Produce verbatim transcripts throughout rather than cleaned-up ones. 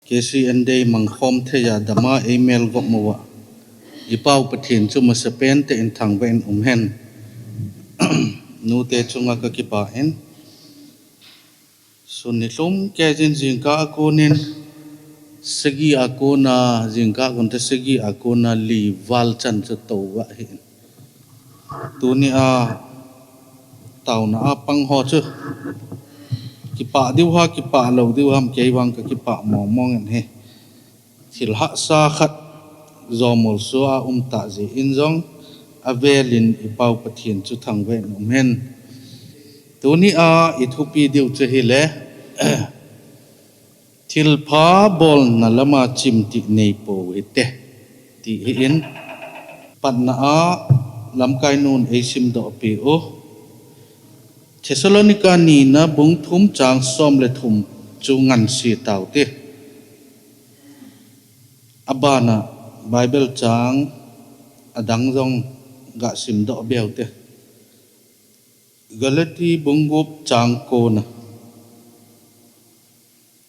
K C N Day mangkhom thei a dama eimel gop mo a, i Pau Pathen chu masapen tah in thangvah in um hen. Nute chunga ka kipah in, sun ni lhum kei jin jingkah a konin sagi a kona, jingkah kon ta sagi a kona li val chan chu tou ahi in. Tuni a tauna a pang ho chu kipah diu ham, kipah lou diu ham, kei vang ka kipah mong mong in ahi. Thil hahsa khat jomol sua um tah jeh in jong avelin i Pau Pathen chu thangvah in um hen. Tuni a i thupi diu chu hile, thilpha bolna lama chimtih nei pou hite, ti hi in, patna a lamkai nun ei simdoh pi u. Thessalonica nina bung thum chang som le thum chu ngansi tau te. Abana Bible chang adang jong ga simdoh beu te. Galati bung gup chang kona.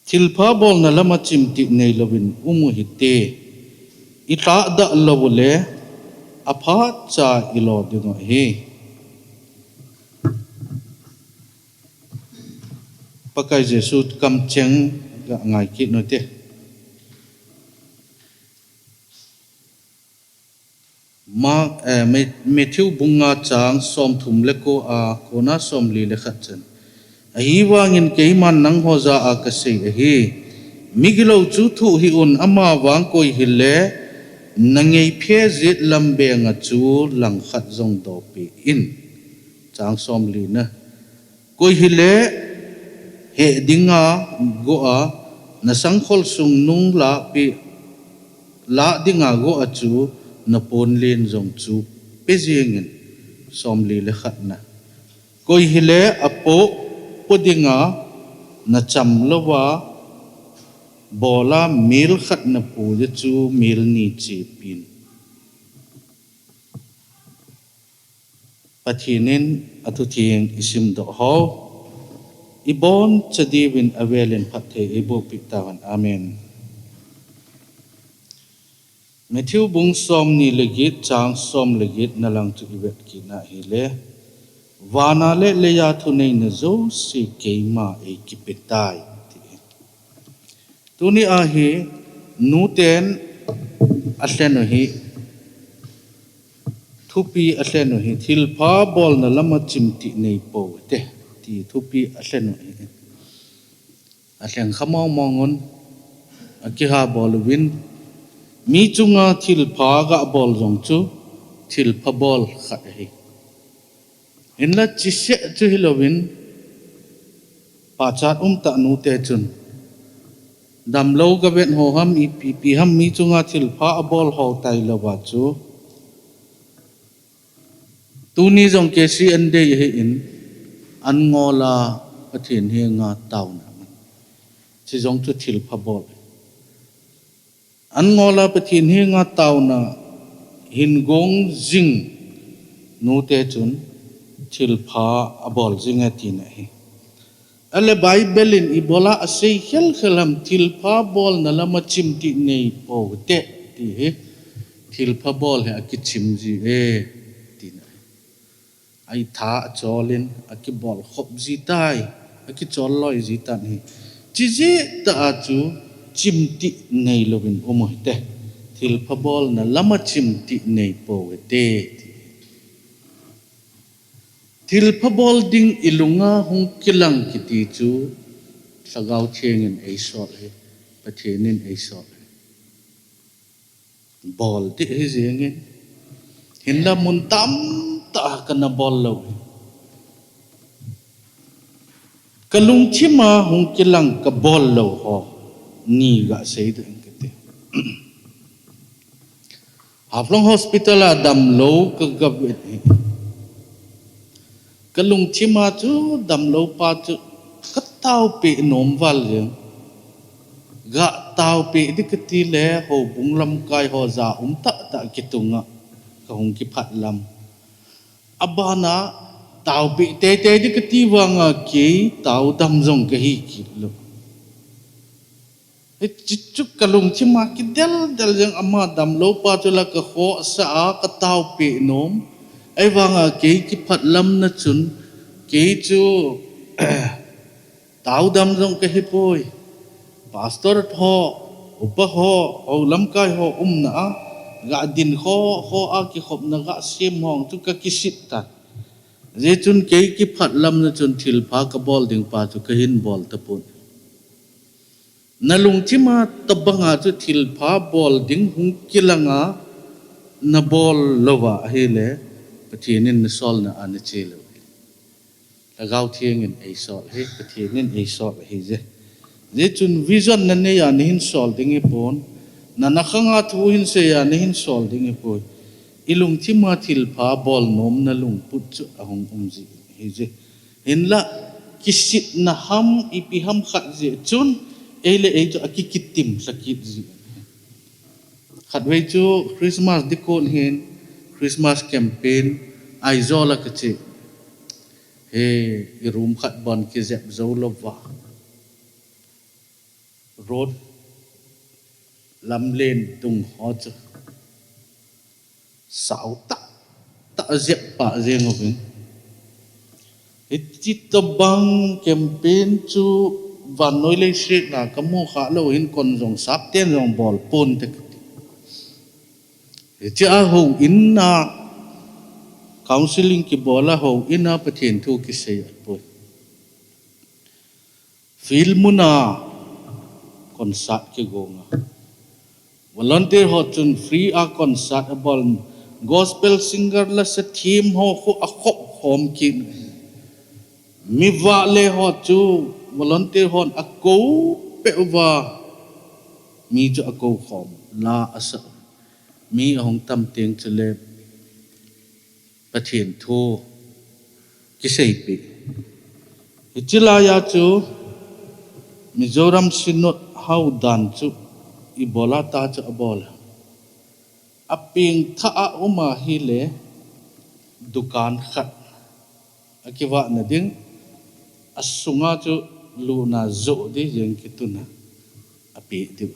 Thilpha bolna lama chimtih nei louvin um u hite. I tahdah lou u le aphat cha i lo ding u ahi. Pakai Jesu kamcheng ga ngai kit u te. Mark, eh, Ma-, Matthew bung nga chang som thum le ko a kona som li le khat chan. Ahivangin keiman nangho ja a ka sei ahi. Migilou chu thuh hih un, ama vang koi hile na ngei phe jet lam benga chu langkhat jong dopi in. Chang som li na. Koi hile heh dinga go a, na sangkhol sung nung lah pi, lah dinga go a chu na ponlen jong chu pe jingin, som li le khat na. Koi hile apo, po dinga na cham louva, bola mil khat na pu ja chu mil ni chepin. Pathen in athutheng i simdoh ho, i boncha diuvin avelin phatthei ei boh peh tahen. Amen. Matthew bung som ni le get chang som le get na lang chu i vet kit na hile, vana le leiya thuneina jouse keima ei kipe tai, ti. Tuni a hi, nuten alhen u hi, thupi alhen u hi, thilpha bolna lama chimtih nei pou te, ti thupi alhen u hi. Alhen kha mong mong un, akiha bol uvin, mi chunga thilpha ga bol jong chu, thilpha bol khat ahi. Hinla chiseh chu hilouvin, pachat um tah nute chun, damlou ka vet ho ham, ipi pi ham mi chunga thilpha abol ho tai louva chu, tuni jong K C N Day ahi in, an ngol a Pathen henga tauna. Chi jong chu thilpha bol. An ngol a Pathen henga tauna hin gong jing nute chun thilpha abol jing e tina ahi. Ale Bible in ibola asei khel khel ham thilpha bolna lama chimtih nei pou te ti hi. Thilpha bol hi akichim ji e tina ahi. Aitha acholin, akibol khop ji tai, akichol loi ji tan hi. Chi jeh tah a chu chimtih nei louvin um u hite. Thilpha bolna lama chimtih nei pou hite, ti. Thilpha bol ding i lunga hung kilang kiti chu Lhagao Theng in eisol hi, Pathen in eisol hi. Bol ding hi jingin. Hinla mun tamtah kana bol lou hi. Ka lungthim a hung kilang ka bol lou ho ni ga sei ding kati. Haflong Hospital a damlou ka ga vet hi. Ka lungthim a chu damlou pa chu ka taopeh nom val jeng. Ga taopeh ding kati le houbung lamkai ho ja um tah tah kitunga ka hung kiphat lam. Abana taopeh teitei ding kati vanga kei taodam jong kahi kit lou. Hichu kalungthima kidel del jeng, ama damlou pa chu la kakhohsa a kataopi nom. Ahivanga kei kiphatlamna chun, kei chu taodam jong kahipoi. Pastor ho, upa ho, ho lamkai ho umna a, gadin kho kho a kikhopna gasem hong chu kakisit tan. Hijeh chun kei kiphatlamna chun thilpha kabol ding pa chu kahin bol tapon. Nalungthima tobanga chu thilpha bol ding hung kilanga nabol louva ahile, Pathen in nasolna a nache lou. Lhagao Theng in eisol hi, Pathen in eisol ahije. Hijeh chun vision nanei a nahin sol ding hipon, nana khanga thu hinsei a nahin sol ding hipoi. Ilungthima thilpha bol nomna lungput chu ahung umji ahije. Hinla, kisitna ham, ipi ham khat jeh chun, ei le ei chu akikitim lhakit ji. Khatvei chu Christmas dikon hin, Christmas campaign, Aizawl a kache. He, iroom khat bon kijep jou louva, road lamlen dung ho chu sao tah tah jep pah jeng uvin. Hitobang campaign chu vannoi leiset a kamu khalou hin kon jong sapten jong bol ponte kati. Hiche a houin a counselling kibol a, houin a Pathen thu kisei ahipoi. Field muna concert kigonga, volunteer ho chun free a concert abol, gospel singer lasa them ho khu akhop khom kit. Mi vahle ho chu volunteer hon akou peh uva, mi chu akou khom, la asa. Mi ahung tam teng chule Pathen thu kiseipeh. Hiche laiya chu Mizoram Synod haudan chu ibola ta chu abol. Apengtha a um ahile dukan khat akivahna ding, asunga chu lutna joh ding jeng kituna apeh diu.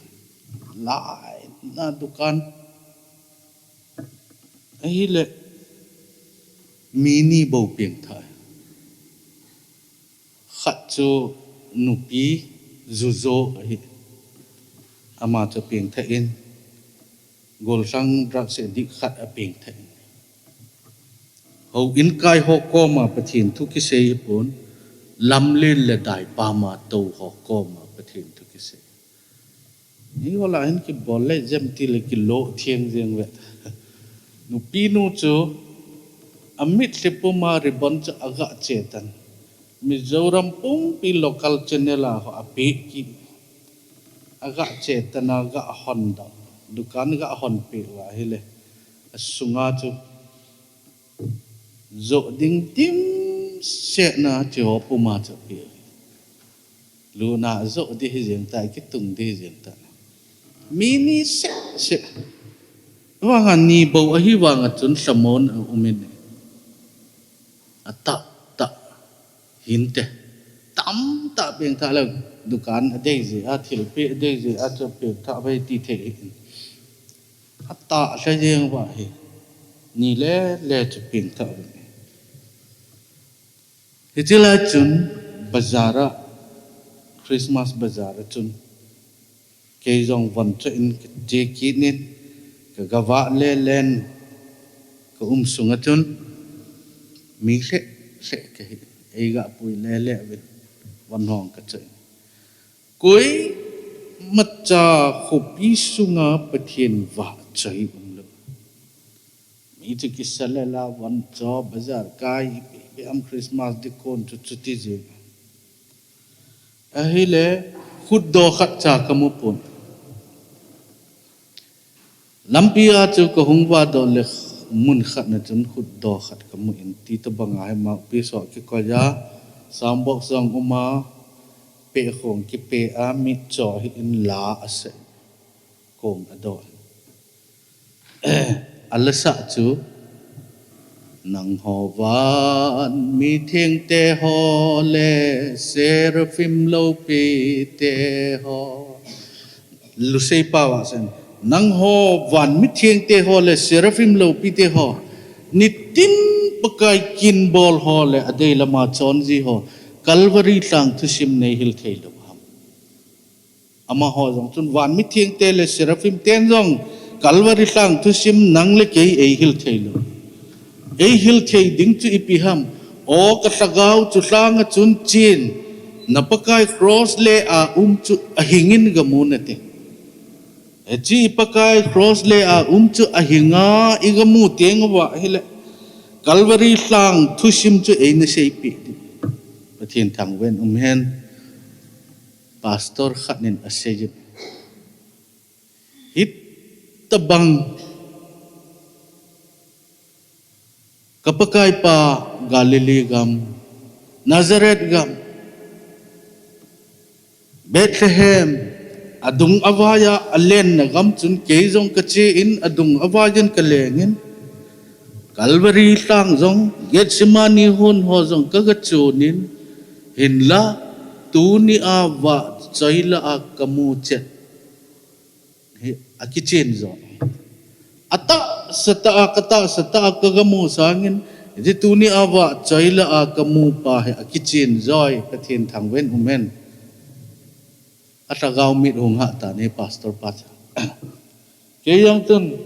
Laina dukan ahile mi ni bou pengtha. Khat chu nupi jujo ahi. Ama chu apengtha in, golhang drugs addict khat apengtha in. Houin kai ho koma Pathen thu kisei hipon, lamlen le daipam a tou ho koma Pathen thu kisei. Eiho lah hin kibol le jem tile kilo theng jeng ve. Nupi nu chu amitlhi puma ribbon chu aga che tan. Mizoram pumpi local channel a ho apeh kit. Aga che tan, aga hon doh. Dukan aga honpeh uva ahile, asunga chu joh ding dimset na hiche ho puma chu apeh. Lutna joh ding hijeng tah, kitung ding hijeng tah. Mi ni seh seh. Vanga ni bou ahivanga chun lhamon aumin. Atahtah hinte. Tamtah pengtha lou, dukan adei jeh a, thilpeh adei jeh a chu pengtha vai ti thei hin. Atah lha jeng uva hi. Ni le le chu pengtha uvin. Hiche lai chun bazar a, Christmas bazar a chun kei jong von choh in kache kit in, kaga vah le len, kaum sunga chun mi lheh lheh kahi, eiga pui le le uvin, von hong kachoh in. Koimacha khopi sunga Pathen vahchoi umlou. Mi chu kisa le la von cho, bazar kai, ipi ipi ham, Christmas dikon chu chuti jeng. Ahile, khutdoh khat cha kamu pon. Lampi a chu kahung vahdoh le mun khat na chun khutdoh khat kamu in, titobang a hi mouthpiece ho kikoi a, sound box jong um a, peh khong kipeh a, mitcho hi in la asah, kong adoh. Alasah chu, nangho van mi thengte ho le seraphim loupite ho, Lusei pao a sen, nangho van mithengte ho le seraphim loupite ho, nitin Pakai kin bol ho le adei lama chonji ho, Calvary lhang thusim nei hil thei lou ham? Amaho jong chun van mithengte le seraphim ten jong Calvary lhang thusim nang le kei ei hil thei lou. Ei hil thei ding chu ipi ham? O ka lhagao chu lhang a chun chen, na Pakai cross le a um chu ahingin gamu nate. Hiche i Pakai cross le a um chu ahinga i gamu teng uva ahile, Calvary lhang thusim chu eina seipeh ding. Pathen thangvah in umhen. Pastor khat in asei jin, hitabang ka Pakai pa Galilee gam, Nazareth gam, Bethlehem, adung avaiya alenna gam chun kei jong kache in adung avaiyin kaleng in, Calvary lhang jong, Gethsemane hon ho jong kaga chon in, hinla, tunia vahchoi lah a kamu chet. Hi, akichen jo. Atahsa tah a, katahsa tah a kaga mu sangin, hiche tunia vahchoi lah a kamu pa hi akichen joi, Pathen thangvah in umhen. Alhagao mit hung hah tan hi pastor pa cha. Kei jong chun,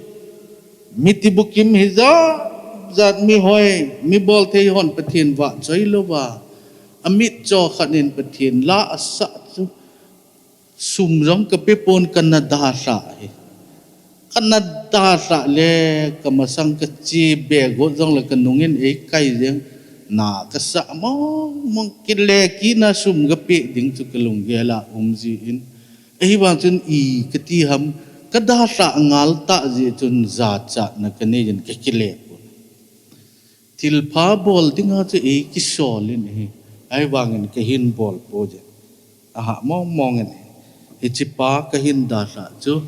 mi tibukim hijat jat, mi hoi, mi bolthei hon Pathen vahchoi louva, amitcho khat in Pathen la asah chu, sum jong kape pon, kana dalhah hi. Kana dalhah le, kamasang kache be got jongle kanung in eikai jeng, na kasah mong mong, kile kitna sum kapeh ding chu kalunggel a um jin. Ahivang chun i kati ham, kadalhah ngal tah jeh chun jachatna kanei jin, kakile pon. Thilpha bol dinga chu eikisol in ahi. Ahivangin kahin bol poi jeh. Ahah mong mong in ahi. Hiche pa kahin dalhah chu,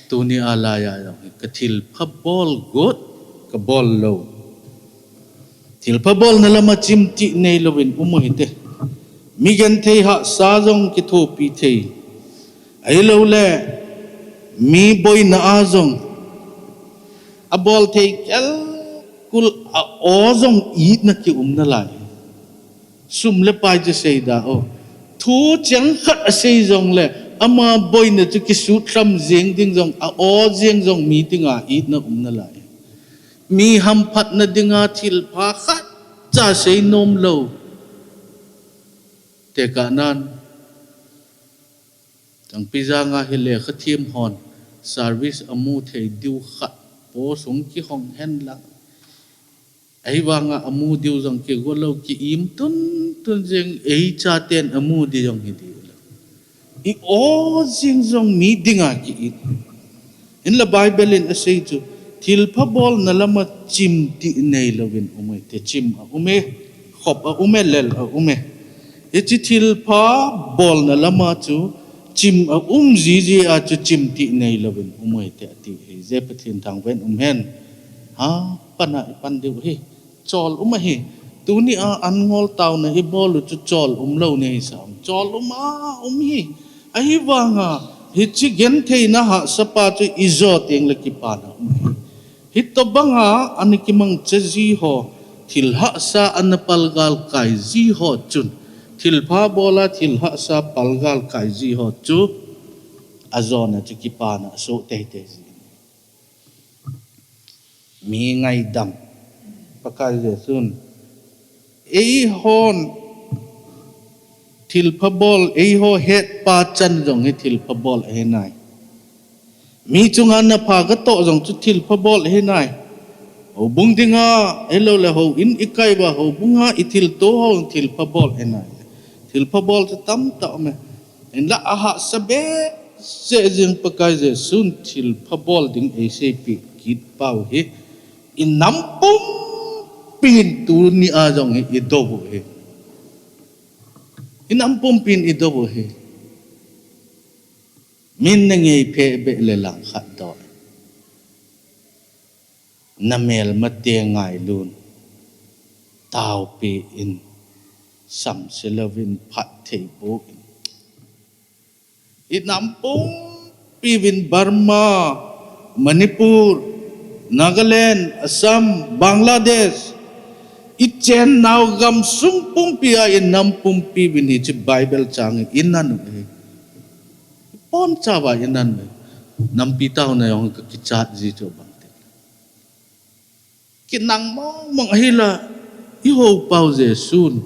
tunia laiya jong hi kathilpha bol got, kabol lou. Thilpha bolna lama chimtih neilouvin um u hite. Mi genthei hahsa jong kithopi thei. Ahilouleh, mi boina a jong, abolthei kelkul a o jong itna kium nalai. Sum le pai chu seida o. Thu cheng khat asei jongle, ama boina chu kisut lham jeng ding jong, a o jeng jong mi dinga itna um nalai. Mi hamphatna dinga thilpha khatcha seinom lou. Tekahnan, Changpi janga hi lekha them hon service amu thei diu khat post hung kihong hen lang. Ahivanga amu diu jong kigo lou, ki-im tun tun jeng, eichaten amu di jong hi diu lou. I o jeng jong mi dinga ki-it. Hinla Bible in asei chu, thilpha bolna lama chimtih neilouvin um u hite, chim a um e, khop a um e, lel a um e. Hiche thilpha bolna lama chu chim a um jiji a chu chimtih neilouvin um u hite ati hi. Hijeh Pathen thangvah in umhen. Ha, pan a ipan diu hi. Chol um ahi. Tunia an ngol taona ibol u chu chol umlou nei sam. Chol um a um hi. Ahivanga, hiche gentheina hahsapa chu ijo tengle kipana um hi. Hitobanga ana kimangcha ji ho, thil hahsa ana palgal kai ji ho chun, thilpha bola thil hahsa palgal kai ji ho chu, ajona chu kipana asoh teitei ji. Mi ngaidam. Pakai Jesun, eihon thilpha bol, eiho hetpa chan jong hi thilpha bol ahinai. Mi chunga napha katoh jong chu thilpha bol ahinai. Houbung dinga, ahilouleh houin ikai uva, houbunga ithilto ho thilpha bol ahinai. Thilpha bol chu tamtah um e. Hinla ahahsa behseh jeng Pakai Jesun thilpha bol ding eiseipeh kit pau hi. Inam pumpin tunia jong hi idou u hi. Inam pumpin idou u hi. Min nangei pheh beh le langkhat dou. Namelmate ngailun. Taopi in. Samse louvin phatthei boh in. Inam pumpi uvin Burma, Manipur, Nagaland, Assam, Bangladesh, ichennau gamsung pumpi a inam pumpi uvin hiche Bible chang hi inan u hi. Pon chauva inan u hi. Nampi taona jong kakichat ji chu bang te. Kinang mong mong ahila, ihou pau Jesun.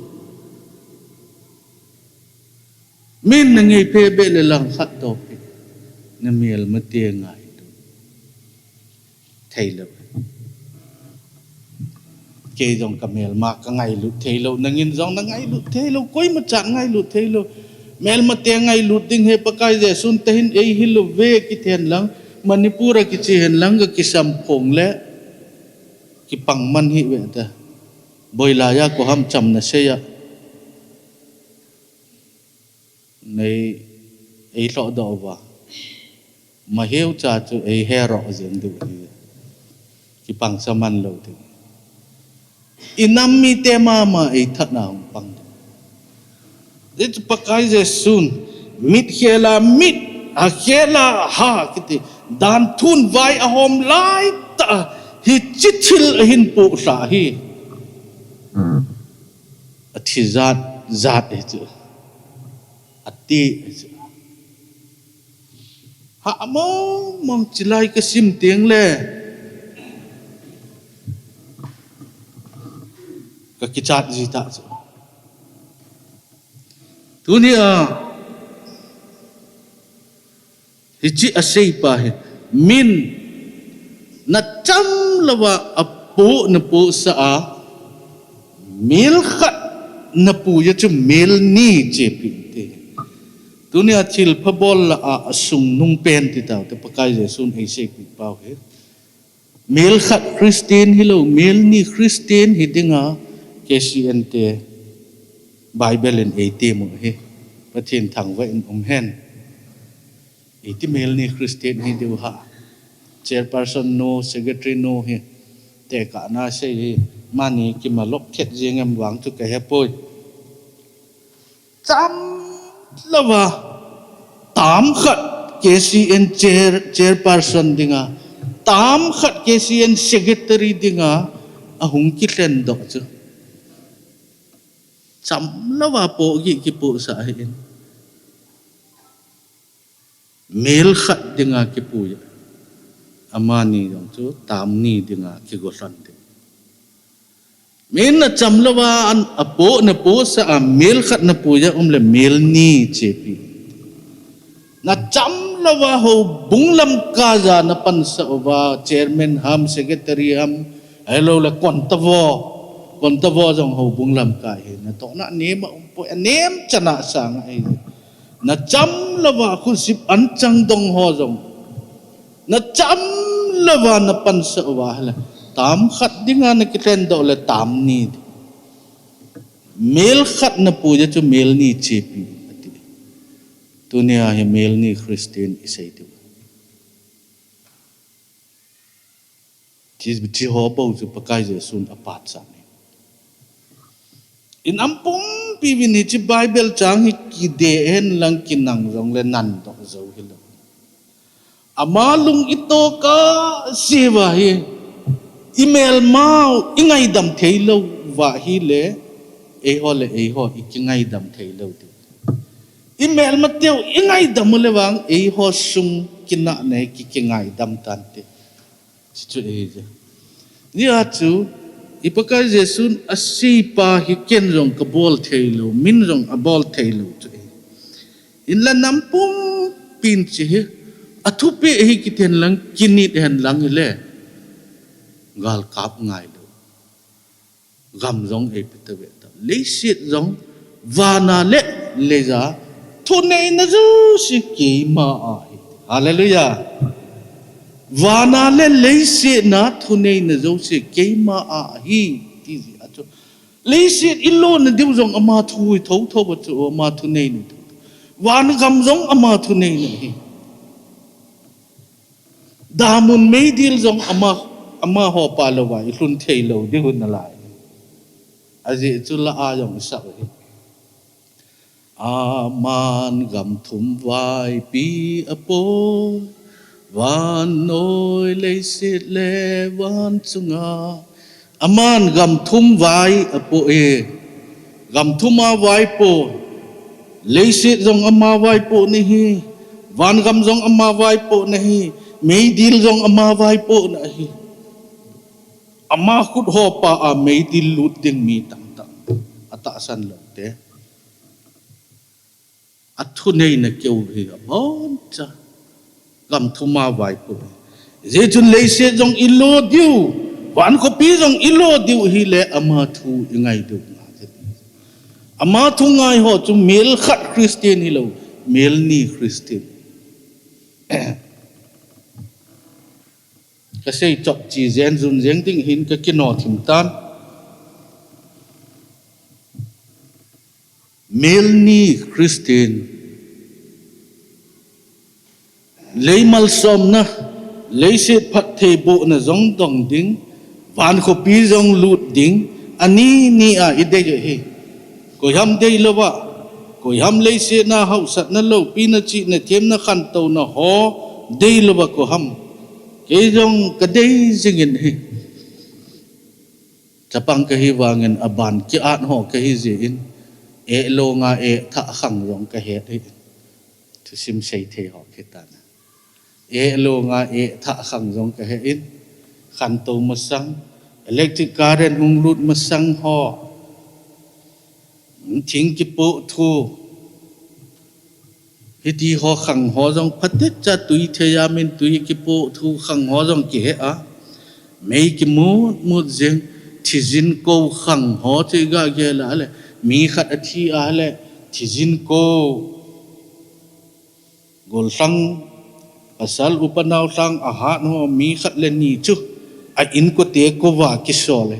Min nangei phe beh le langkhat toh peh. Namelmate ngailut theilou. Kei jong kamelma kangailut theilou, nangin jong nangailut theilou, koima chan ngailut theilou. Melmate ngailut ding hi Pakai Jesun tahin eihil uve kiti hen lang, Manipur a kiche hen lang kakisam phong le kipang man hih ve ta. Boilai a koham chamna seiya. Nei, eilhoh doh uva. Maheu cha chu eihe roh jeng diu hi. Kipangsa man lou ding. Inam mite mama eithatna hung pang ding. Hichu Pakai Jesun, mit khela mit, ha khela ha kiti, danthun vai ahom laitah a, hiche thil ahin poh lha hi. Athi jat jat hichu. Ati hichu. Ha mong mong chilai kasim teng le. Kakichat ji tah chu. Tunia, hiche aseipa hi, min nacham louva apoh napohsah a, mel khat napui a chu mel ni chepi inte. Tunia thilpha bol lah a asungnung pen ti taute Pakai Jesun eiseipeh pau hi. Mel khat Christian hilou, mel ni Christian hi dinga K C N te Bible in eiti mu hi. Pathen thangvah in um hen. Iti mel ni Christian hi diu ha. Chairperson nu, secretary nu hi. Tekahna sei hi. Mani kimalop khet jing em vang chu kahepoi. Cham louva, tam khat K C N chair, chairperson dinga, tam khat K C N secretary dinga, ahung kilhen doh chu. Cham louva pohgih kipohsah ahin. Mel khat dinga kipui a. Amani jong chu tam ni dinga kigollhon ding. Min nacham louva an apoh napohsah a mel khat napui a um le mel ni chepi. Nacham louva houbung lamkai a napansah uva chairman ham, secretary ham, ahilou le kontavo. Kontavo jong houbung lamkai hi. Natohna anem a umpoi, anem chana sanga hi. Nacham louva khosip anchang dong ho jong. Nacham louva napansah uva hile. Tam khat dinga nakilhen doh le tam ni. Mel khat napui a chu mel ni chepi ati. Tunia hi mel ni Christian isei diu. Chi, chi ho bou chu Pakai Jesun apachat in. Inam pumpi uvin hiche Bible chang hi kidei hen lang kinang jong le nan doh jou hilou. Ama lung itoh kah seuva hi, imelmau ingaidam theilou va hile, eiho le eiho ikingaidam theilou diu. Imelmateu ingaidam u le vang, eiho sung kinahna hi ki, kingaidam tante. Chuchu eije. Hia chu, i Pakai Jesun aseipa hi ken jong kabol theilou, min jong abol theilou chu e. Inla nam pumpin chi hi, athupeh hi kiten lang, kinit hen lang hile. Galkap ngailou. Gam jong eipeh tave ta. Leiset jong vana le leija thuneina jouse keima a ahi. Hallelujah. Vana le leiset na thuneina jouse keima a ahi. Ti jeh a chu. Leiset ilona diu jong ama thu hi thotho a chu ama thuneina. Van gam jong ama thuneina ahi. Damun meidil jong ama, amaho pa louva ilhun theilou ding u nalai. Ajeh chu la a jong isah u hi. Aman gam thum vaipi apoi, vannoi leiset le van chunga. Aman gam thum vai apo e, gam thum a vaipo, leiset jong ama vaipo nahi, van gam jong ama vaipo nahi, meidil jong ama vaipo nahi. Ama khut ho pa a meidil lut ding mi tamtah, atahsan lou te. Athuneina keu hi aboncha. Gam thum a vaipo. Hijeh chun leiset jong ilo diu, van khopi jong ilo diu hile ama thu ingai diu. Ama thu ngai ho chu mel khat Christian hilou, mel ni Christian. Kasei chop chi jen jun jeng ding hin kakino thim tan. Mel ni Christian, lei malsomna, leiset phattheibohna jong dong ding, van khopi jong lut ding, ani ni a idei ahi. Koiham deilouva, koiham leiset na hausatna loupina chihna themna khantouna ho deilouva koiham. Kei jong kadei jingin ahi. Chapang kahi vangin aban ki-at ho kahi jeh in, eh longa eh thah khang jong kahet hi. Thusim seithei ho kitana. Eh longa eh thah khang jong kahet in, khantou masang, electric current hung lut masang ho, thing kipoh thu, hiti ho khang ho jong phatecha tui thei a min tui kipoh thu khang ho jong kihe a. Mei kimut mut jeng, thijin kou khang ho chu iga gel a le, mi khat athi a le, thijin kou. Gollhang, pasal upa naolhang ahat ho mi khat le ni chu a inkote kouva kisol e.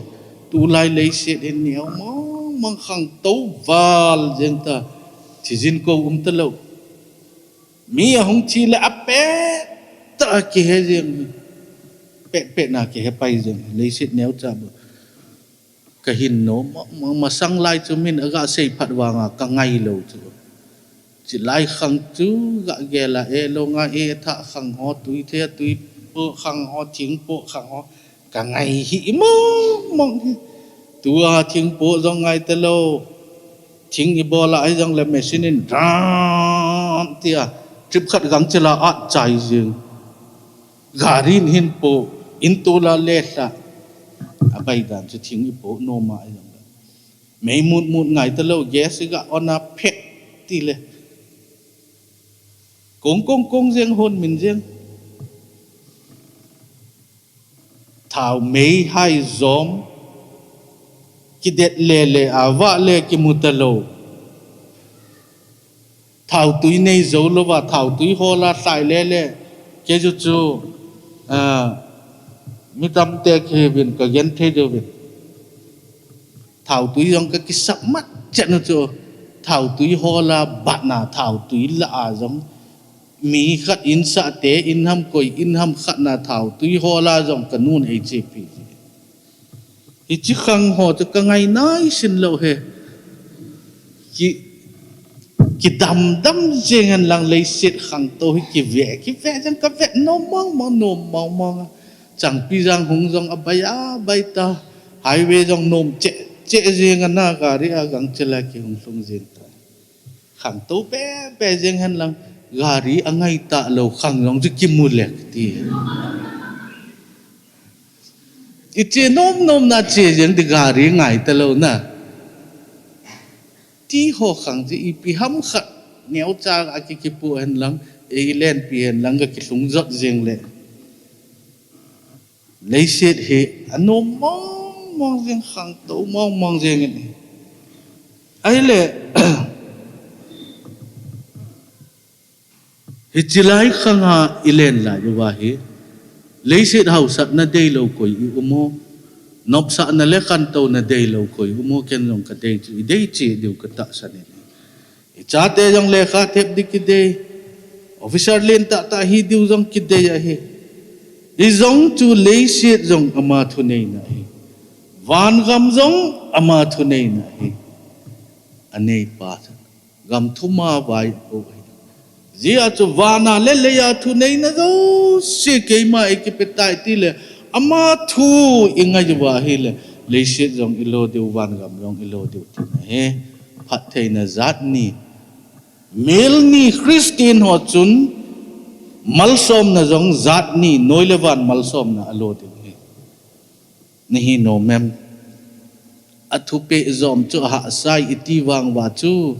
Tulai leiset hin neo mong mong khangtou val jeng ta, thijin kou umtalou. Mi ahung thi le apet tah a kihe jeng, pet pet na kihe pai jeng, leiset neocha bou. Kahin nom, ma, ma, masang lai chu min aga seiphat vanga kangai lou chu. Chilai khang chu ga gel a, eh longa eh thah khang ho, tui thei a tui poh khang ho, thing poh khang ho, kangai hih mong mong hi. Tua thing poh jong ngai talou. Thing ibol a hijongle machine in drum tia, trip khat gangchel a atchai jeng. Gari in hin poh, in tol a lelha. Abaidan chu thing ipoh nom a hijongle, mei mut mut ngai talou, gas iga on a phet tile, kong kong kong jeng, hon min jeng. Thao mei hai jom, kidet lele a vah le kimu talou. Thaotui nei jou louva, thaotui hol a lhai lele, kei chu chu, ah, mi tamtah kihiuvin, kagenthei diuvin. Thaotui jong kakisap mat chet u chu, thaotui hol a batna, thaotui lah a jong, mi khat insahte in ham, koi in ham khatna thaotui hol a jong kanun eichepi. Hiche khang ho chu kangai naisin lou hi. Ki, kidam dam jeng hen lang leiset khangtou hi kive, kive jeng kave nom mong mong, nom mong mong. Changpi jang hung jong abai a bai ta. Highway jong nom cheh cheh jeng ana, gari a gangchel a kihung lhung jeng ta. Khangtou pepe jeng hen lang, gari angai talou khang jong chu kimu le kati. Iche nom nom na che jeng di, gari ngai talou na. Ti ho khang chu ipi ham khat neocha a ki kipoh hen lang, eilenpi hen lang ga kilhung jot jeng le. Leiset hi anom mong mong jeng, khangtou mong mong jeng in. Ahile, hiche lai khang a ilen lai uva hi, leiset hausatna deilou koi i um o, nopsahna le khantouna deilou koi i um o, ken jong kadei chu idei che diu katahsan in. Ichate jong lekha thep di kidei, officer lentah tah hi diu jong kidei ahi. Hijong chu leiset jong ama thuneina ahi. Vangam jong ama thuneina ahi. Aneipa chu Gam thum a vai apo ahi. Ajeh chu vana le leiya thuneina jouse keima eikipe tai tile, ama thu ingai uva ahile, leiset jong ilo diu, vangam jong ilo diu tina ahi. Phattheina jat ni. Mel ni Christian ho chun malsomna jong jat ni, noi le van malsomna alo diu ahi. Nahi nom em? Athupeh jom chu ahahsa e iti vang uva chu,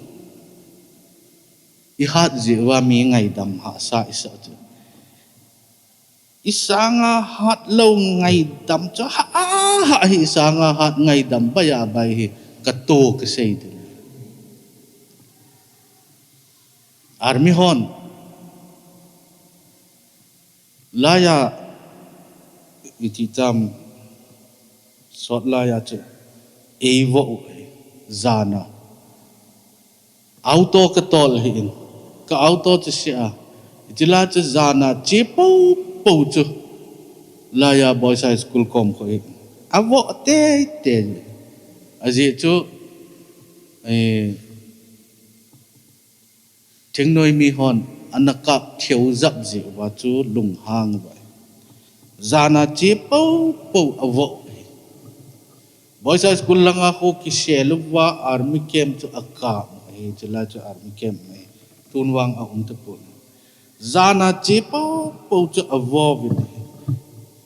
ihat jeh uva mi ngaidam hahsa isah chu. Isanga hatlou ngaidam chu ha, ha hi, isanga hat ngaidam bai a bai hi, kato kasei ding. Army hon laiya, iti tam, sot laiya chu eivoh u ahi, jana. Auto katol ahin, ka auto chu sia, iti la chu jana che poupou chu laiya Boys High School kom kho hi avoh teitei. Ajeh chu, eh, thingnoi mi hon ana kap theu jap jeh uva chu lunghang uva ahi. Jana che poupou avoh ahi. Boys High School langa kho kisel uva army camp chu akap ahi, chulai chu army camp ahi. Tun vang aum tapon. Jana che poupou chu avoh uvin ahi.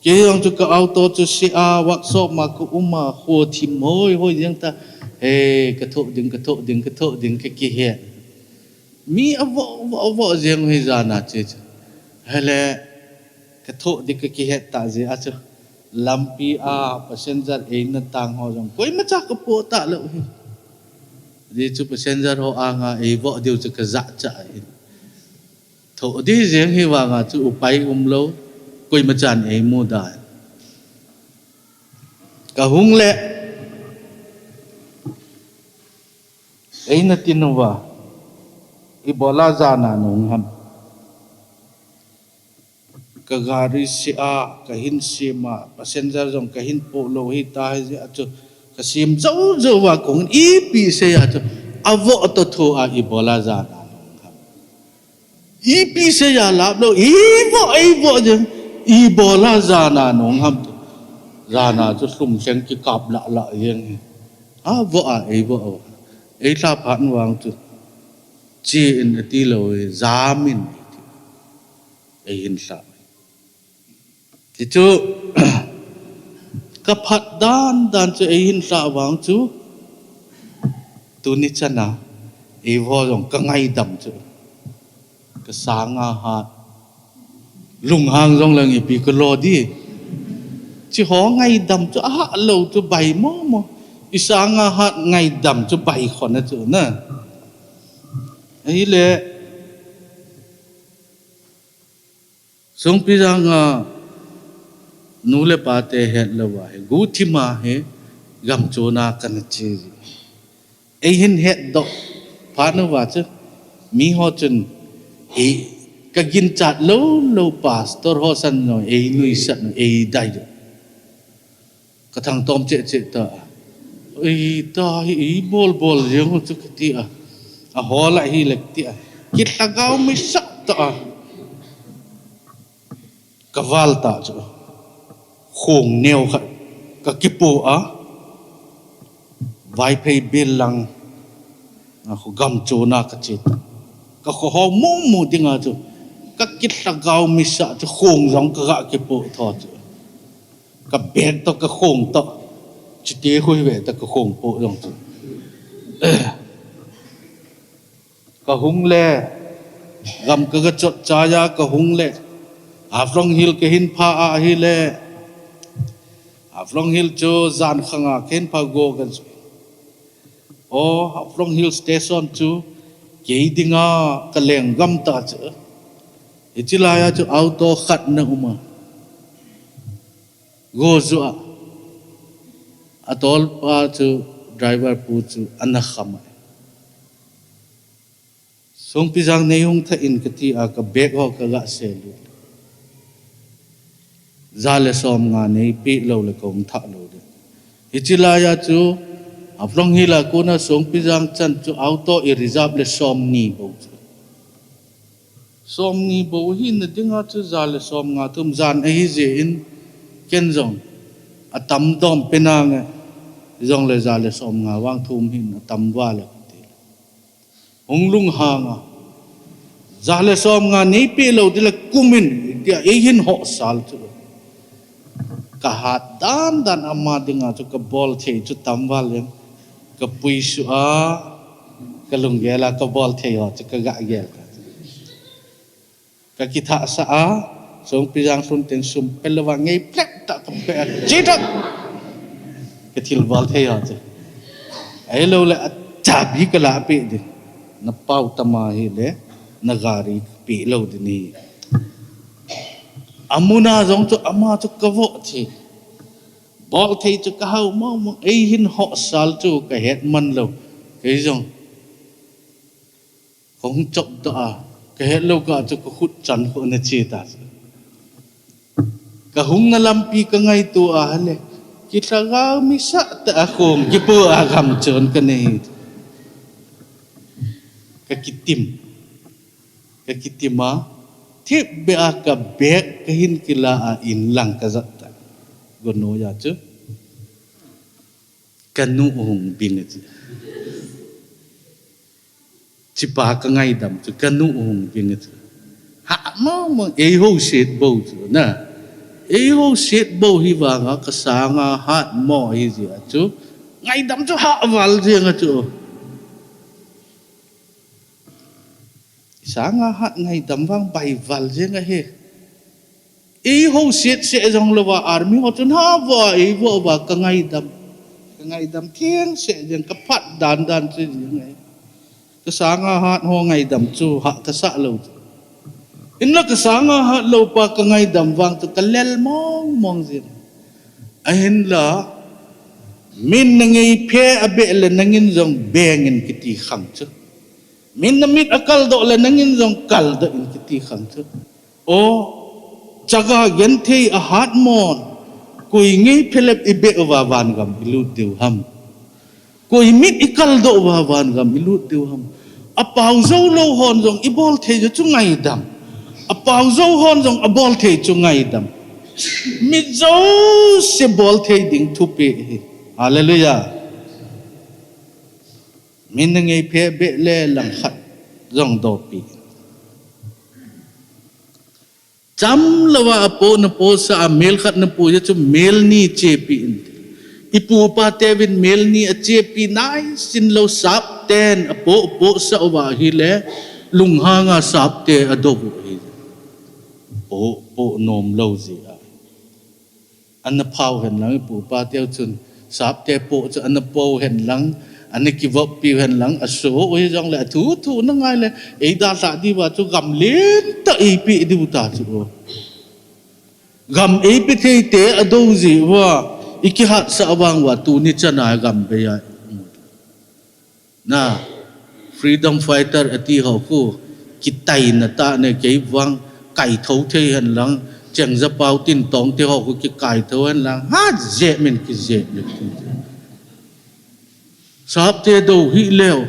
Kei jong chu ka auto chu sia, workshop ma kaum a, kho thim hoi hoi jeng ta. He, kathoh ding, kathoh ding, kathoh ding kakihet. Mi avoh, avoh, avoh jeng u hi jana che chu. Hile, kathoh ding kakihet tah jeh a chu, lampi a passenger eina tang ho jong koimacha kapoh talou hi. Ajeh chu passenger ho anga eivoh diu chu kajahcha ahi. Thoh ding jeng hi vanga chu upai umlou, koimachan eimu da. Kahung le, eina tin uva, ibola jana nahung ham? Ka gari sia, kahin sem a, passenger jong kahin poh lou hita hijeh a chu, kasem jou jou uva kahung in, ipi sei a chu, avoh toh thoh a ibola jana nahung ham? Ipi seiya lap lou, eivoh, eivoh jeng, ibola jana nahung ham ti. Jana chu lhumlheng kikap lah lah jeng hi. Avoh a, eivoh a. Eilhah phat vang chu, che in atilou, jam in ati. Eihin lhah. Ti chu, kaphat dan dan chu eihin lhah vang chu, tuni chana, eiho jong kangaidam chu, kasanga hat, lunghang jong leng ipi kalo di. Chi ho ngaidam chu ahah lou chu bai momo. Isanga hat ngaidam chu bai khona chu na. Ahile, Songpijang a nu le pa te het louva hi, guhthima hi gamchon a kana che ji. Eihin hetdoh phat uva chu, miho chun, ei, kaginchat lou lou pastor ho san jong einuisat u, eidai u. Kathangtom cheh cheh ta. Ei, ta hi, ei bol bol jeng u chu kati a. Aho lah hile kati a. Kilhagao misah ta a. Kaval ta chu. Khong neo khat kakipoh a. Vaiphei bel lang. Akho gamchon a kache ta. Kakhohou mumu dinga chu. Kakilhagao misah chu khong jong kaga kipoh tho chu. Ka bag toh, ka khong toh. Chuti khu hi ve ta ka khong poh jong chu. Kahung le, gam kaga chot chai a kahung le, Haflong Hill kahin pha a ahile, Haflong Hill chu jan khang a kahin pha go ka chu. O, Haflong Hill Station chu kei dinga ka lenggam ta chu. Hiche laiya chu auto khat na um a. Go chu a. Atolpa chu driver pu chu ana kham a. Songpijang neihung thah in kati a ka bag ho kaga se lut. Ja le som nga neipeh lou le kahung thah lou le. Hiche laiya chu Haflong Hill a kona Songpijang chan chu auto i reserve le somni bou chu. Somni bou hina dinga chu ja le somnga thum jan ahi jeh in ken jong atam dom penange, jongle ja le somnga vang thum hin atam val e kati. Hung lunghang a, ja le somnga neipeh lou ding le kumin, tia eihin hohsal chu. Kahat dan dan ama dinga chu kabol thei chu tam val jeng. Kapui suh a, kalunggel a kabol thei ho chu kaga gel ta chu. Kakithahsah a, Songpijang lhun teng sum pe louva ngei plep tah kape a, chi tah. Kathil bol thei ho chu. Ahiloule achabi kalah peh ding. Napao tama hile, nagari kapeh lou ding ahi. Amuna jong chu ama chu kavoh thei. Bol thei chu kahao mong mong, eihin hohsal chu kahet man lou. Kei jong kahung chop doh a, kahet lou kah chu kakhut chan khu ana che ta chu. Kahungna lampi kangaito a hile, kilhagao misah tah a khong kipu a gam chon kanei. Kakitim. Kakitim a, thipbeh a kabag kahin kila a inlang kajot ta. Gonoi a chu. Kanu hung bing ahi. Chipa kangaidam chu kanu hung bing ahi. Hah mong mong eiho set bou chu na. Eiho set bou hi vanga kasanga hatmo ahi jeh a chu. Ngaidam chu hah val jeng a chu. Sanga hat ngaidam vang bai val jeng ahi. Eiho set seh jong louva army ho chun ha vo a eivo uva kangaidam. Kangaidam theng seh jeng kaphat dan dan chu jeng ahi. Kasanga hat ho ngaidam chu hah kasah lou chu. Inla kasanga hat lou pa kangaidam vang chu kalel mong mong jeng. Ahinla, min nangeiphe abeh le nangin jong bengin kiti khang chu. Min namit akaldoh le nangin jong kaldoh in kiti khang chu. O, chaga genthei ahatmon, koi ngeiphe le ibeh uva vangam ilut diu ham. Koi mit ikaldoh uva vangam ilut diu ham. Apao jou lou hon jong ibol thei chu ngaidam. Apao jou hon jong abol thei chu ngaidam. Mi jouse bol thei ding thupeh ahi. Hallelujah. Min nangeiphe beh le langkhat jong dohpeh. Chamlouva apoh napohsah a melkhat napui chu melni chepeh in. Ipu ipa teuvin melni achepeh naisin lou sapten apoh pohsah uva ahile lunghanga sapte adou u ahi. Poh, poh nomlou jeh a. Ana phao hen lang, ipu ipa teu chun, sapte poh chu ana po hen lang, ana kivoppiu hen lang, aso u hijongle, athu thu na ngai le, eidalhah diuva chu gam lentah eipeh diu ta chu. Gam eipe theite adou jeh uva, ikihatsah vang uva, tuni chana gam bei a. Na, freedom fighter ati ho khu, kitaina tah ne kei vang, kaitho thei hen lang, Chengja Pao Tin Tong te ho khu kikaitho hen lang, hat jeh min kijeh le. Sapte dou hih leu,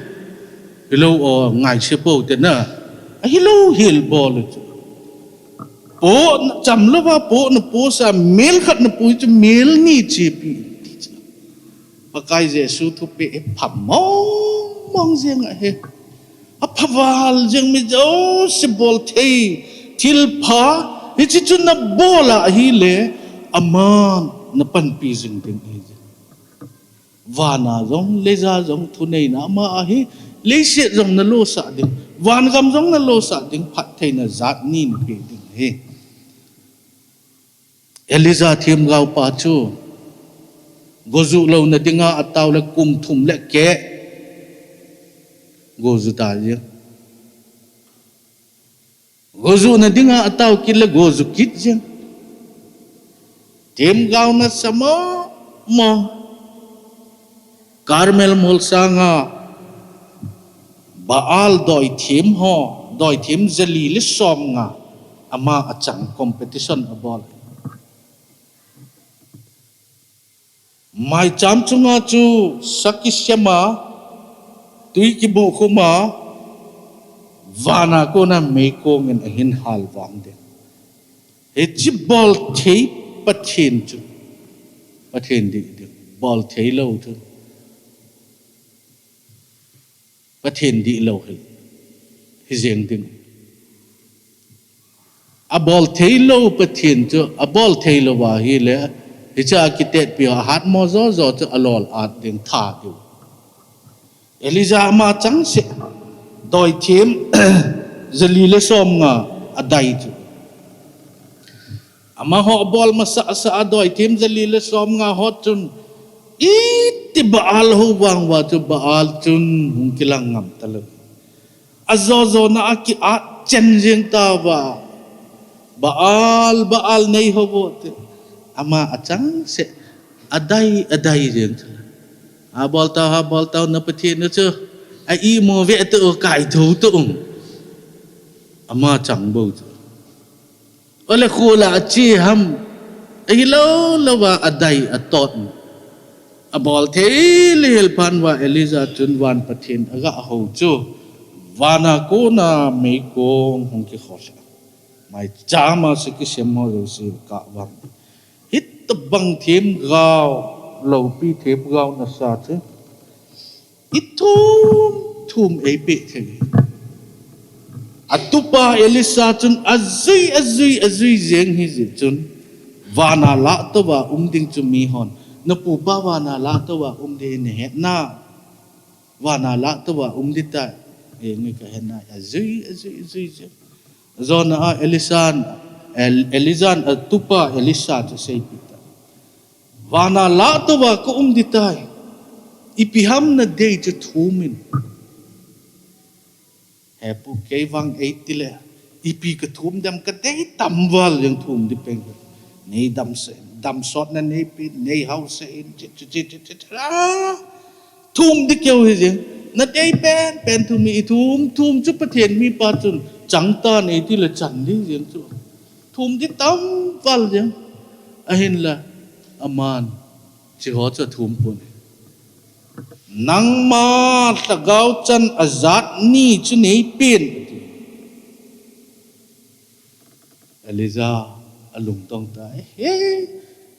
hilou o ngaise pou te na, ahilou hel bol u chu. Poh, chamlouva poh napohsah, melkhat napui chu melni chepeh in ti chu. Pakai Jesu thupeh hi pha mong mong jeng ahi. Apha val jeng, mi jouse bol thei thilpha, hiche chu nabol a ahile, aman napanpi jing ding ahi. Vana jong, leija jong, thuneina ama ahi, leiset jong nalosah ding, vangam jong nalosah ding, phattheina jat ni napeh ding ahi. Elijah themgaopa chu, gojuh louna dinga atao le kum thum le keh, goju ta jeng. Gojuhna dinga atao kit le goju kit jeng. Themgao nasa mong mong. Carmel molsanga Baal doithem ho, doithem jali le somnga ama achang competition abol. Maicham chunga chu sa kisem a, tui kibuh khum a, vana kona meikong in ahin hal vang ding. Hiche bolthei Pathen chu, Pathen dih ding, bolthei lou chu, Pathen dih lou hi, hi jeng ding. Abol thei lou Pathen chu, abol thei lou va ahile, hiche a kitetpi ho ahat mo jo jo chu alol at ding tha diu. Elijah ama chang se, doithem jali le som nga adai chu. Amaho bol masa sa a doithem jali le som nga ho chun, iti Baal ho vang uva chu Baal chun hung kilang ngam talou. Ajo jona a ki-at chen jeng tauva. Baal, Baal nei ho vo te. Ama achang se, adai, adai jeng chu. Abol tau, abol tau na Pathen chu. A imu ve tu, kaitho tu. Ama chang bou chu. Ole khula achi ham. Ahilou lou va adai atot. Abol thei le hel phan uva Elijah chun van Pathen aga hou chu. Vana kona meikong hung kikhol. Maicham a sa kisem ho jouse kah vang. Hitobang themgao, loupi themgao nasa chu. Ithum, thum eipeh thei. Atupa Elisha chun ajui, ajui, ajui jeng hijeh chun. Vana lah touva um ding chu mihon. Napupa vana lah touva um ding nahet na. Vana lah touva um ding tai. Henge kahet na. Ajui, ajui, ajui jeng. Jona a Elisan, El-, Elisan atupa Elisha chu seipeh tai. Vana lah touva ka um ding tai. Ipi ham nadei chu thum in. He pu kei vang eiti le. Ipi kathum dem kadei tam val jeng thum ding pen. Nei damsah, damsot na neipen, nei haosah in, chi, chi, chi. Thum ding keu hi jeng. Nadei pen, pen thum hi ithum, thum chu Pathen mipa chun chang tan eiti le chan ding jeng chu. Thum ding tam val jeng. Ahinla, aman, chi ho chu athum pon. Nangma lhagao chan ajat ni chu neipen. Elijah alungdong tai. He,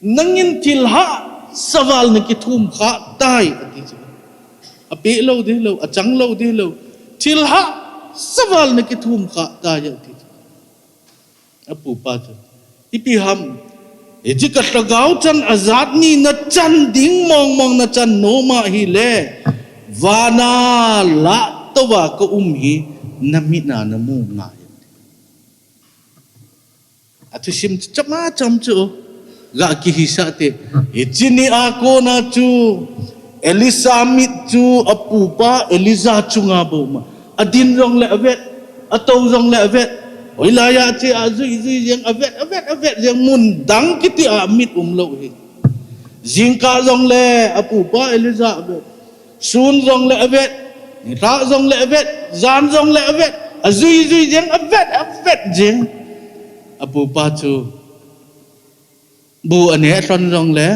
nangin thil hahsa val nakithum kha tai, ati chu. Apeh lou ding lou, achang lou ding lou. Thil hahsa val nakithum kha tai, ati chu. Apupa chu. Ipi ham. Hiche ka lhagao chan ajat ni nachan ding mong mong nachan nom ahile. Vana lah touva ka um hi namit na namu ngai. Athusim chu chama cham chu. Ga kihisah te. Hiche ni a kona chu. Elisha mit chu apupa Elijah chunga bou ma. Adin jong le avet. Atou jong le avet. Hoilai a che ajui jui jeng avet, avet, avet jeng mun dang kiti a mit umlou hi. Jingkah jong le apupa Elijah avet. Sun jong le avet. Nilhah jong le avet. Jan jong le avet. Ajui jui jeng avet, avet jeng. Apupa chu. Bu aneh lhon jong le.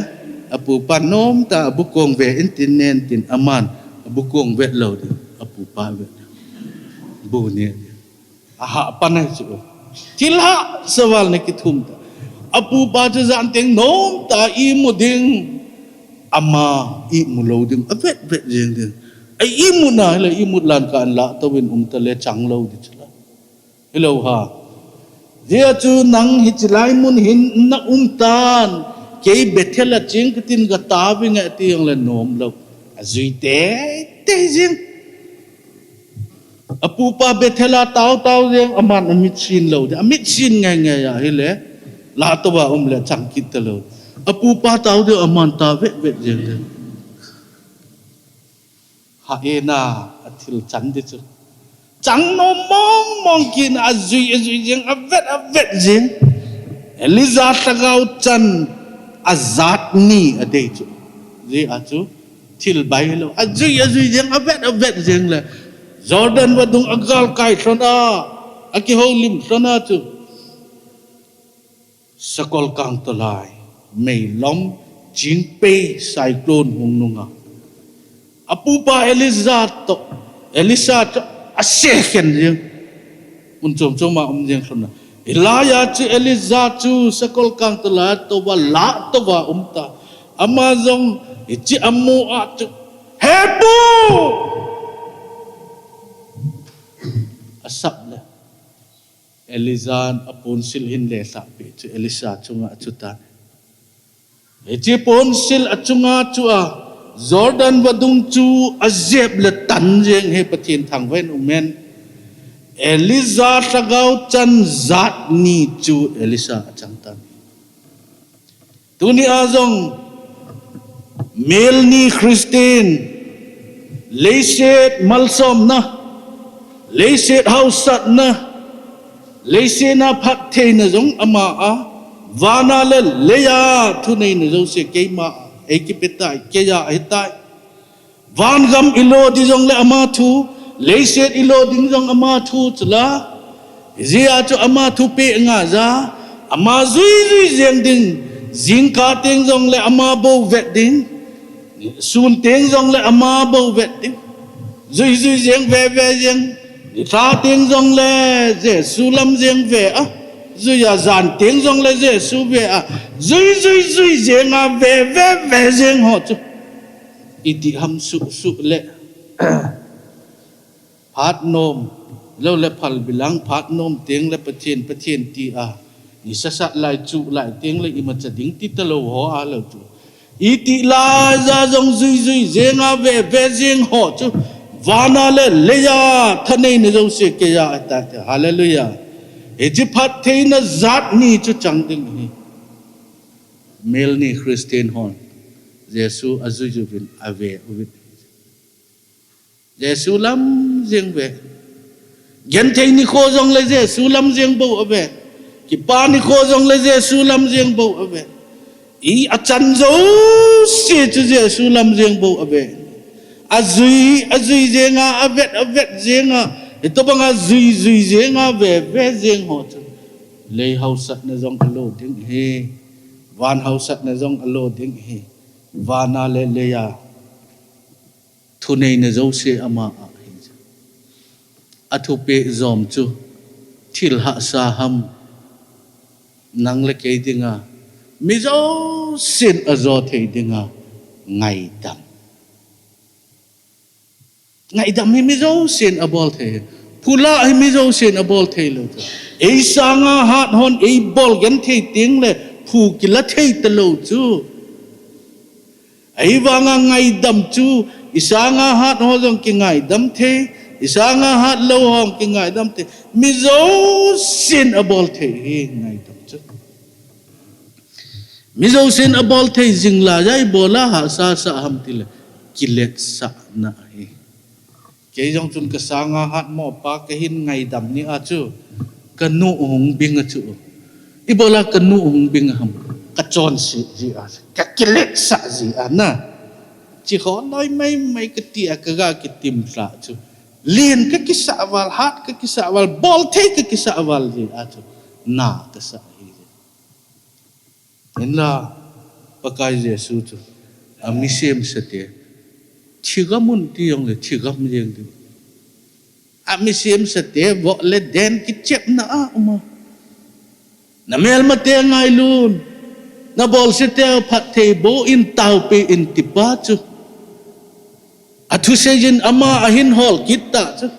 Apupa nomtah a bu kong ve in tin nen tin aman. Abu kong vet lou ding. Apupa vet. Bu neh ding. Ahah pan ahi chu. Thil hahsa val nakithum ta. Apupa chu jan teng nomtah a imu ding. Ama imu lou ding. Avet vet jeng ding. A imu na hile imu lan ka an lah touvin um ta le chang lou ding chu la. Hilou ha. Hijeh a chu nang hiche lai mun hin na um tan. Kei Bethel a cheng katin gataoving e ti jong le nom lou. Ajui teitei jeng. Apupa Bethel a tao tao jeng, aman amit sin lou ding. Amit sin ngai ngai ahile. Lah touva um le chang kit talou. Apupa tao ding aman tao vet vet jeng ding. Ha e na, athil chan ding chu. Chang nom mong mong kit na ajui, ajui jeng, avet, avet jeng. Elijah lhagao chan ajat ni adei chu. Hijeh a chu thil bai lou. Ajui, ajui jeng, avet, avet jeng le. Jordan vadung agalkai lhon a. Akihoulim lhon a chu. Sakol kang tolai, meilom Jingpei cyclone hung nunga, apupa Elijah toh, Elisha toh, asekhen jeng. Mun chom chom a um jeng lhon a. Hilai a chu Elijah chu sakol kang toh la touva, la touva um ta. Ama jong hiche amu a chu, "He pu!" asap le. Elijah in aponsil hin lelhah peh chu Elisha chunga achu tan. Hiche ponsil achunga chu a Jordan vadung chu ajep le tan jeng hi Pathen thangvah in um hen. Elijah lhagao chan jat ni chu Elisha achang tan. Tuni a jong, mel ni Christian, leiset malsomna, leiset hausatna, leiset a phattheina jong ama a, vana le leia thuneina jouse keima a, eikipe tai, keija ahitai. Vangam ilo ding jongle ama thu, leiset ilo ding jong ama thu chula. Hijeh a chu ama thupeh ngaiya, ama jui jui jeng ding, jingkah teng jongle ama bou vet ding, sun teng jongle ama bou vet ding. Jui jui jeng ve ve jeng, nilhah teng jongle Jesu lam jeng ve a, juiya jan teng jongle Jesu ve a, jui jui jui jeng a ve ve ve jeng ho chu. Iti ham suh suh le. Phat nom, lo le phalbi lang, phat nom teng le Pathen, Pathen ti a. Ni sasat lai chu lai teng le imacha ding ti talou ho a lo chu. Iti laiya jong jui jui jeng a ve ve jeng ho chu. Vana le leia thuneina jouse keija ahitai. Hallelujah. Hiche phattheina jat ni chu chang ding hi. Mel ni Christian hon Jesu ajui jui uvin ave uvin. Jesu lam jeng ve. Genthei nikho jongle Jesu lam jeng bou ave. Kipa nikho jongle Jesu lam jeng bou ave. I achan jouse chu Jesu lam jeng bou ave. Ajui, ajui jeng a, avet, avet jeng a. Hitobang a jui, jui jeng a, ve, ve jeng ho chu. Lei hausatna jong alo ding hi. Van hausatna jong alo ding hi. Vana le leia thuneina jouse ama a hi. Athupeh jom chu thil hahsa ham, nang le kei dinga, mi jousen ajo thei dinga, ngaidam. Ngaidam hi mi jousen abol thei. Phula hi mi jousen abol thei lou chu. Ei sanga hat hon eibol genthei teng le phu kila thei talou chu. Ahivanga ngaidam chu, isanga hat ho jong kingaidam thei, isanga hat lou ho jong kingaidam thei. Mi jousen abol thei hi ngaidam chu. Mi jousen abol thei jing laiya ibola hahsa sah ham tile, kiletsahna ahi. Kei jong chun kasanga hatmo pa kahin ngaidam ni a chu, kanu hung bing a chu. Ibola kanu hung bing a ham, kachonse ji a, kakiletsah ji a na. Chi ho noi mai mai kati a kaga kitimlha chu. Len kakisah val, hat kakisah val, bol thei kakisah val ji a chu. Na kasah hi. Hinla, Pakai Jesu chu, ami semsate, thigam un ti jongle thigam jeng ding. Ami semsate, voh le den kichepna a um a. Namelmate ngailut un, nabolsate phatthei boh in taopeh in tipa chu. Athusei jin ama ahin hol kit ta chu.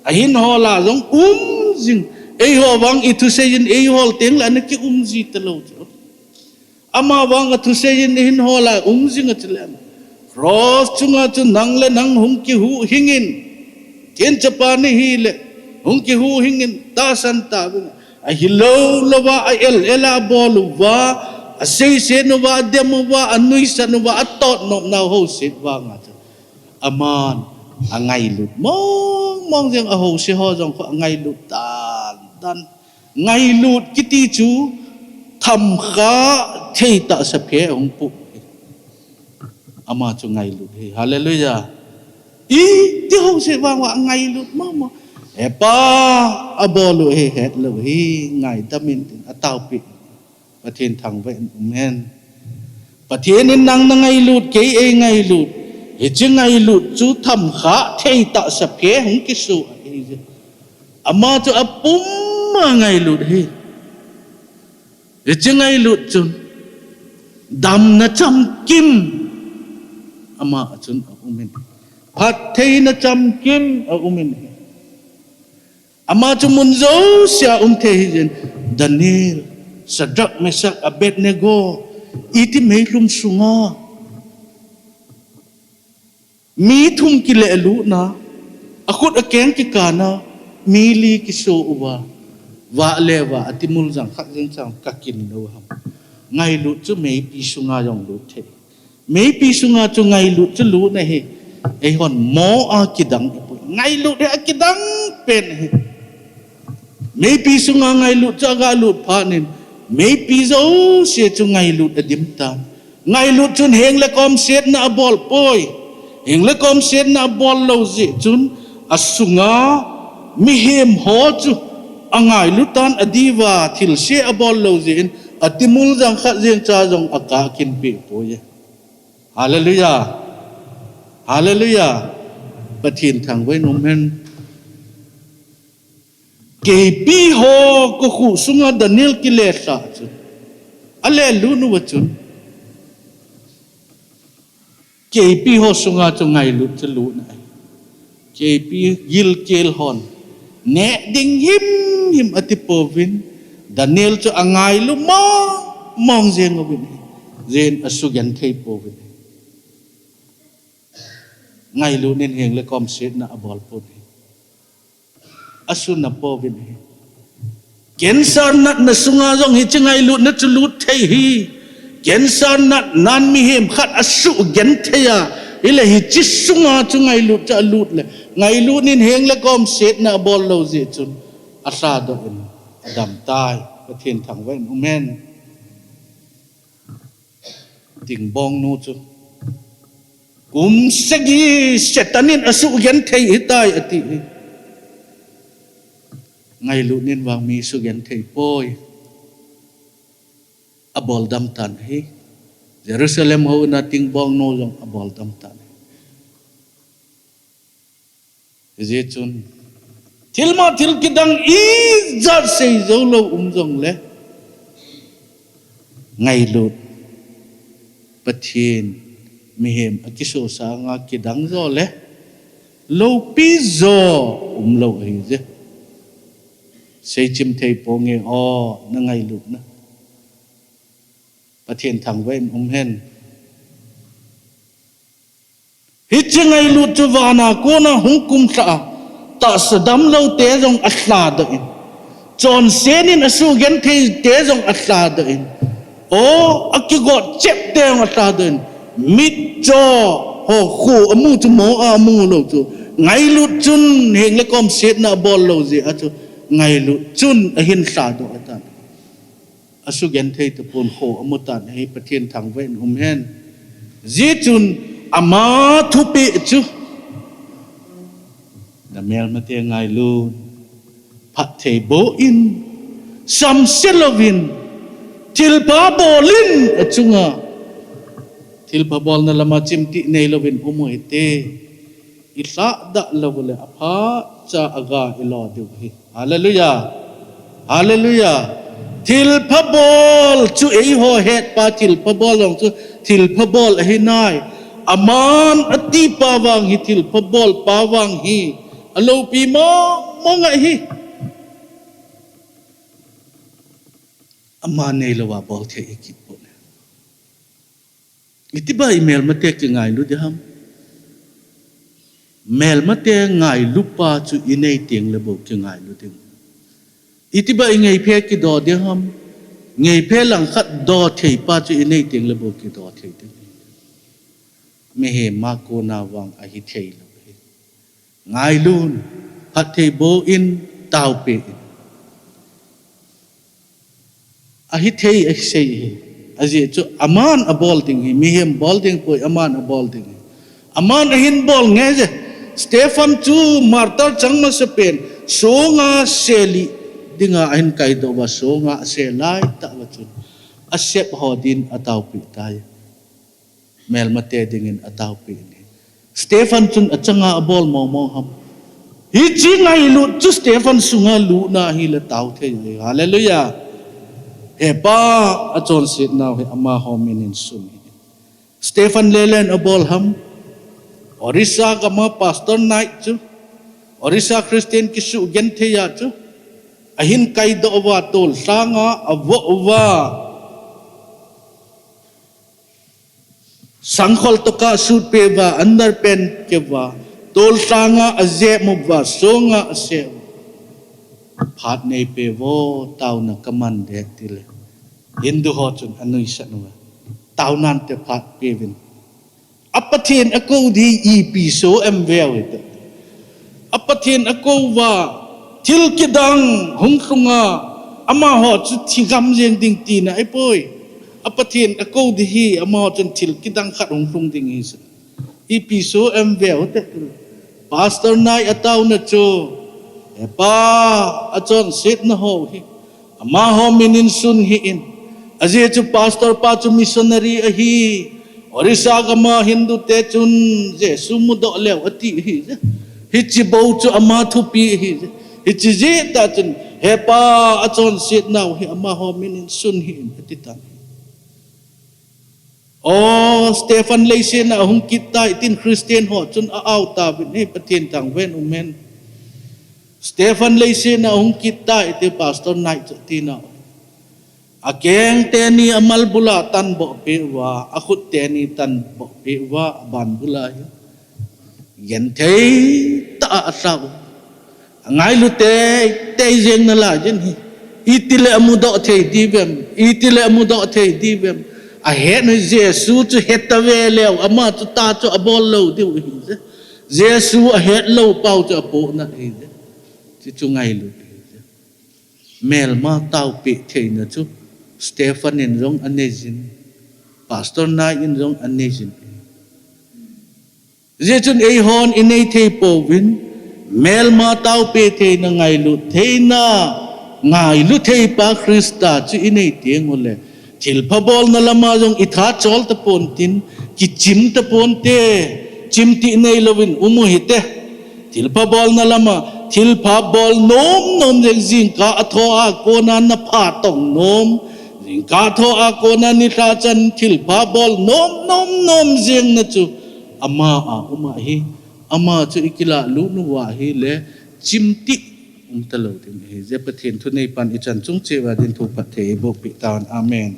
Ahin hol a jong um jing. Eiho vang ithusei jin eihol teng le ana kium ji talou chu. Ama vang athusei jin ahin hol a um jing a chu le. Cross chunga chu nang le nang hung kihuhhing in. Pathen chapa nahi le hung kihuhhing in tahsan tauvin. Ahilou louva, a el el a abol uva, aseiset uva, adem uva, anuisat uva, atot nop nau houset vanga chu. Aman, angailut mong mong jeng ahouse ho jong kho angailut dan dan. Ngailut kiti chu, thamkha thei tahsa phe hung pu. Ama chu ngailut hi. Hallelujah. Iti houset vang uva ngailut mama. He pa, abol u hi, het lou hi, ngaidam in tin, ataopeh. Pathen thangvah in um hen. Pathen in nang nangailut, kei eingailut. Hiche ngailut chu thamkhah thei tahsa phe hung kiso ahi. Ama chu apum a ngailut ahi. Hiche ngailut chun damna chamkim ama a chun aumin, phattheina chamkim aumin ahi. Ama chu mun jousea um thei ahi jeh in, Daniel, Shadrach, Meshach, Abednego, iti meilhum sunga mi thum kilelutna, akhut akeng kikana, mi li kiso uva, vah le vah, atimul jang khat jeng chang kakin lou ham. Ngailut chu meipi sunga jong lut thei. Meipi sunga chu ngailut chu lutna hi, eihon mo a kidang ipoi. Ngailut hi akidang pen ahi. Meipi sunga ngailut chu agalut phat in, meipi jouse chu ngailut adim tan. Ngailut chun heng le kom setna abol poi. Heng le kom setna abol lou jeh chun, asunga mihem ho chu angailut tan, adiuva thilse abol lou jeh in, atimul jang khat jeng cha jong akakin peh poi. Hallelujah. Hallelujah. Pathen thangvah in umhen. Keipi ho kokhuh sunga Daniel kile lhah chun, alelut uva chun, keipi ho sunga chu ngailut chu lutna ahi. Keipi gilkel hon neh ding himhim atipouvin, Daniel chu angailu mong mong jeng uvin ahi. Jeh in asugenthei pouvin ahi. Ngailut in heng le kom setna abol pon ahi. Asuna pouvin ahi. Cancer natna sunga jong hiche ngailutna chu lut thei ahi. Cancer natnan mihem khat asugenthei a, ahile hiche sunga chu ngailut chu alut le, ngailut in heng le kom setna abol lou jeh chun, alhadoh in adam tai. Pathen thangvah in umhen. Tingbongnu chu kum sagi Satan in asugenthei ahitai ati ahi. Ngailut in vang mi sugenthei poi. Aboldam tan ahi. Jerusalem houna tingbongnu jong aboldam tan ahi. Hijeh chun, thilma thil kidang ijat sei joulou um jongle, ngailut, Pathen mihem akiso sanga kidang jo le, loupi jo umlou ahije. Seichim thei ponge o, nangailutna. Pathen thangvah in umhen. Hiche ngailut chu vana kona hung kumlhah a, tahsa damlou te jong alhadoh in, chonset in asugenthei te jong alhadoh in, o, akigot chep te jong alhadoh in, mitcho ho kho amu chu mo a amu lou chu, ngailut chun heng le kom setna abol lou jeh a chu, ngailut chun ahin lhadoh atan. Asugenthei tapon kho amutan ahi. Pathen thangvah in umhen. Hijeh chun ama thupeh chu, namelmate ngailut, phatthei boh in, samse louvin, thilpha bol in achunga, thilpha bolna lama chimtih neilouvin um uhite. Ilhadah lou le aphacha aga ilo diu ahi. Hallelujah. Hallelujah. Thilpha bol chu eiho hetpa thilpha bol jong chu thilpha bol ahinai. Aman atipa vang hi thilpha bolpa vang hi aloupi mong mong ahi. Ama neilouva bol thei ikit poi. Itiba imelmate kingailu ding ham? Melmate ngailupa chu inei tengle bou kingailu ding. Itiba ingeiphe kido ding ham? Ngeiphe langkhat do theipa chu inei tengle bou kido thei ding. Mihem a kona vang ahithei lou ahi. Ngailun, phatthei boh in, taopeh in. Ahithei ahi sei hi. Ajeh chu aman abol ding hi, mihem bol ding poi, aman abol ding hi. Aman ahin bol nge je. Stephen chu martyr chang masapen, songa seli dinga ahin kaidoh uva, songa ase laitah uva chun, asep ho din ataopeh tai. Melmate dingin ataopi in ahi. Stephen chun achanga abol mong mong ham? Hiche ngailut chu Stephen sunga lut na ahile tao thei ahi. Hallelujah. He Pa, achonsetnau hi amaho minin sun hih in. Stephen lelen abol ham? Orissa gama Pastor Knight chu, Orissa Christian kisugenthei a chu, ahin kaidoh uva, tolsanga avoh uva, sangkhol toka suit peh uva, underpant keh uva, tolsanga ajep uva, songa aseh uva. Phat neipe vo, taona kaman ding tile, Hindu ho chun anuisat uva, taonante phat peuvin. A Pathen akou ding ipi so em veu hite. A Pathen akou uva, thil kidang hung lhunga, amaho chu thi gam jeng ding tina ahipoi. A Pathen akou ding hi, amaho chun thil kidang khat hung lhung ding ahi chu. Ipi so em veu hite. Pastor Knight ataona chu, He Pa, achonsetnau hi amaho minin sun hih in. Ajeh chu pastor pa chu missionary ahi. Orissa gama Hindu te chun Jesu mudoh leu ati ahije. Hiche bou chu ama thupi ahije. Hiche jeh tah chun, He Pa, achonsetnau hi amaho minin sun hih in, ati tan ahi. O, Stephen leiset a ahung kit tai tin Christian ho chun a-au tauvin, Pathen thangvah in umhen. Stephen leiset a ahung kit tai ti Pastor Knight chu atina. Akeng teni amal bula tanboh peh uva, akhut teni tanboh peh uva, aban bula hi genthei tah a alhau. Angailu teitei jeng nalai jin ahi. Itile amudoh thei diuvem, itile amudoh thei diuvem. Ahet u Jesu chu hetave leu, ama chu tah chu abol lou diu ahije. Jesu ahet lou pau chu apohnat ahije. Chuchu ngailu ahije. Melma taopeh theina chu Stephen in jong aneijin, Pastor Knight in jong aneijin. Hijeh chun eihon inei thei pouvin, melma taopeh theina, ngailut theina, ngailu theipa Christa chu inei tengule, thilpha bolna lama jong itha chol tapontin, kichim taponte, chimtih neilouvin um u hite. Thilpha bolna lama, thilpha bol nomnom jeng, jingkah a thoh a kona napha tong nom, jingkah thoh a kona nilhah chan thilpha bol nomnom nom jengna chu ama a um ahi. Ama chu ikilah lut uva ahile, chimtih umtalou ding ahi. Hijeh a Pathen thuneipan ichan chung cheh uva din thupha thei eiboh peh tahen. Amen.